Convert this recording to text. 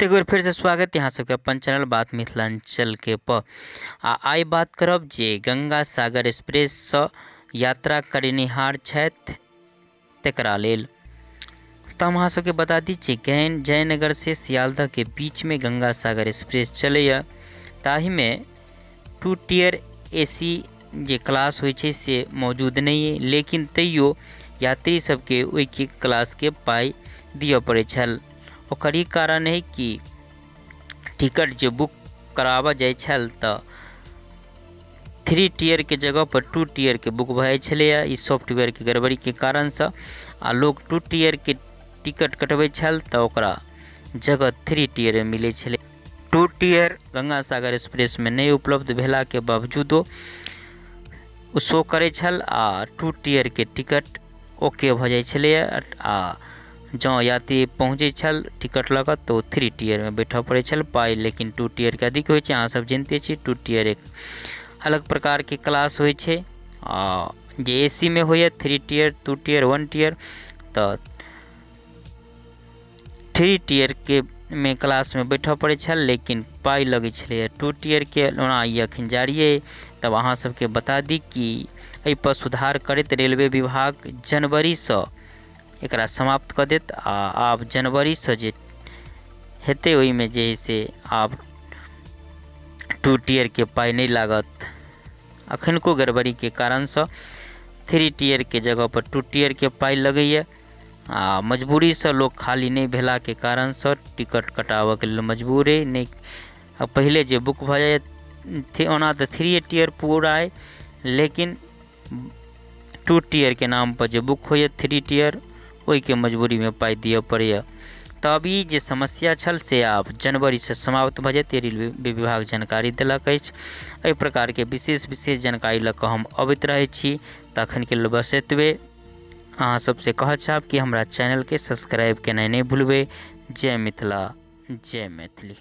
तो एक बेर फेरसँ स्वागत यहाँ सबके अपन चैनल बात मिथिलांचल के पर। आ आइ बात करब जे गंगा सागर एक्सप्रेससँ यात्रा करनिहार छथि तकरा लेल। तऽ हम अहाँ सबके बता दी जे जयनगर से सियालदह के बीचमे गंगा सागर एक्सप्रेस चलैए, ताहिमे 2 टियर AC जे क्लास होइ छै से मौजूद नहि अइ, लेकिन तैयो यात्री सबके ओहिके क्लासके पाइ दिअ पड़ै छल। ओकर ई कारण है कि टिकट जे बुक कराबऽ जाइ छल तऽ 3 टियर के जगह पर 2 टियर के बुक भऽ जाइ छलैए, ई सॉफ्टवेयरके गड़बड़ीके कारणसँ। आ लोक 2 टियर के टिकट कटबै छल तऽ ओकरा जगह 3 टियरमे मिलै छलै। 2 टियर गंगा सागर एक्सप्रेसमे नहि उपलब्ध भेलाके बावजूदो ओ शो करै छल आ 2 टियर के टिकट ओके भऽ जाइ छलैए। आ जँ यात्री पहुँचै छल टिकट लऽ कऽ तऽ ओ 3 टियरमे बैठऽ पड़ै छल पाइ, लेकिन 2 टियरके अधिक होइ छै। अहाँ सब जानिते छी 2 टियर एक अलग प्रकारके क्लास होइ छै, आ जे AC मे होइए 3 टियर 2 टियर 1 टियर, तऽ 3 टियर के मे क्लासमे बैठऽ पड़ै छल, लेकिन पाइ लगै छलैए 2 टियरके। ओना ई अखन जारी अइ। तब अहाँ सबके बता दी कि एहिपर सुधार करैत रेलवे विभाग जनवरीसँ एकरा समाप्त कऽ देत। आ आब जनवरीसँ जे हेतै ओहिमे जे है से आब 2 टियरके पाइ नहि लागत। अखनको गड़बड़ीके कारणसँ 3 टियरके जगहपर 2 टियरके पाइ लगैए आ मजबूरीसँ लोक खाली नहि भेलाके कारणसँ टिकट कटाबऽके लेल मजबूर अइ। नहि पहिले जे बुक भऽ जाइए, ओना तऽ 3 टियर पूरा अइ, लेकिन 2 टियरके नामपर जे बुक होइए 3 टियर, ओहिके मजबूरीमे पाइ दिअ पड़ैए। तऽ अब ई जे समस्या छल से आब जनवरीसँ समाप्त भऽ जेतै, रेलवे विभाग जानकारी देलक अछि। एहि प्रकारके विशेष विशेष जानकारी लऽ कऽ हम अबैत रहै छी। तखनके लेल बस एतबे। अहाँ सबसे कहऽ चाहब कि हमरा चैनलके सब्सक्राइब केनाइ नहि भूलबै। जय मिथिला, जय मैथिली।